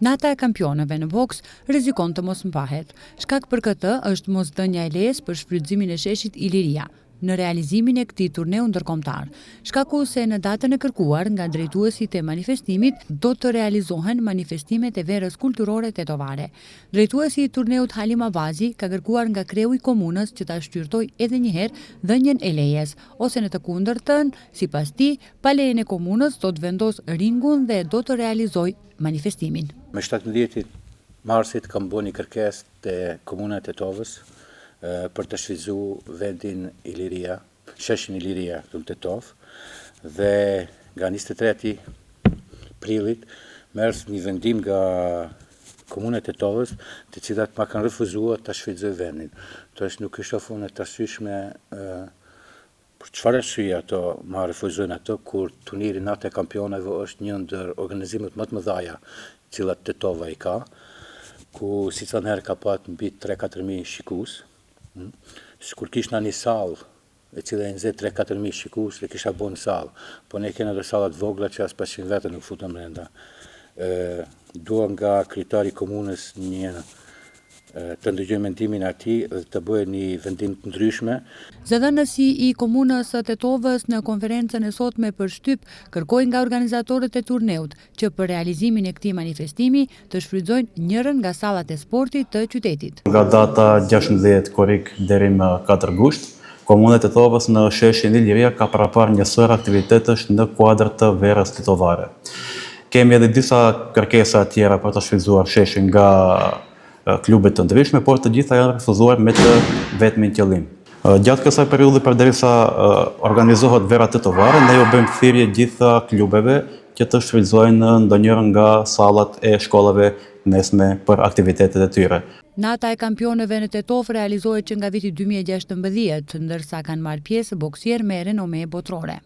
Nata e kampionëve në boks rrezikon të mos mbahet. Shkak për këtë është mosdhënia e lejes për shfrytëzimin e sheshit Iliria në realizimin e këtij turneu ndërkombëtar. Shkaku se në datën e kërkuar nga drejtuesit e manifestimit do të realizohen manifestimet e verës kulturore tetovare. Drejtuesi i turneut Halim Abazi ka kërkuar nga kreu i komunës që ta shqyrtojë edhe një herë dhënien e lejes, ose në të kundërtën, sipas tij, pa lejen e komunës do të vendosë ringun dhe do të realizojë manifestimin. Me 17 marsit kam bo një kërkesë te Komuna e Tetovës për të shfrytëzu vendin Iliria, sheshin Iliria këtu në Tetovë dhe nga 23 prillit më erdh një vendim nga Komuna e Tetovës, të cilat ma kanë refuzuar ta shfrytëzoj vendin. Tash nuk e shoh unë të arsyeshme Për çfarë arsye ato ma refuzojnë ato kur turniri Nata e Kampioneve është një ndër organizimet më të mëdhaja të cilat Tetova i ka, ku secilën herë ka pat mbi 3-4 mijë shikues. Hm? Sikur kishna një sallë e cila i nxeh 3-4 mijë shikues, e kisha bo në sallë, po ne kena dhe salla të vogla që as 500 vete nuk futen brenda. Dua nga kryetari i komunës një të ndëgjoj mendimin e atij dhe të bëjë një vendim të ndryshme. Zëdhënësi i Komunës së Tetovës në konferencën e sotme për shtyp kërkoi nga organizatorët e turneut që për realizimin e këtij manifestimi të shfrytëzojnë njërën nga sallat e sportit të qytetit. Nga data 16 korrik deri më 4 gusht, Komuna e Tetovës në sheshin Iliria ka paraparë një sërë aktivitetesh në kuadër të verës tetovare. Kemi edhe disa kërkesa tjera për të shfrytëzuar sheshin nga klube të ndryshme, por të gjitha janë refuzuar me të vetmin qëllim. Gjatë kësaj periudhe përderisa organizohet vera tetovare, ne ju bëjmë thirrje gjitha klubeve që të shfrytëzojnë ndonjërën nga sallat e shkollave mesme për aktivitetet e tyre. Nata e kampionëve në Tetovë realizohet që nga viti 2016, ndërsa kanë marrë pjesë boksierë me renome botërore.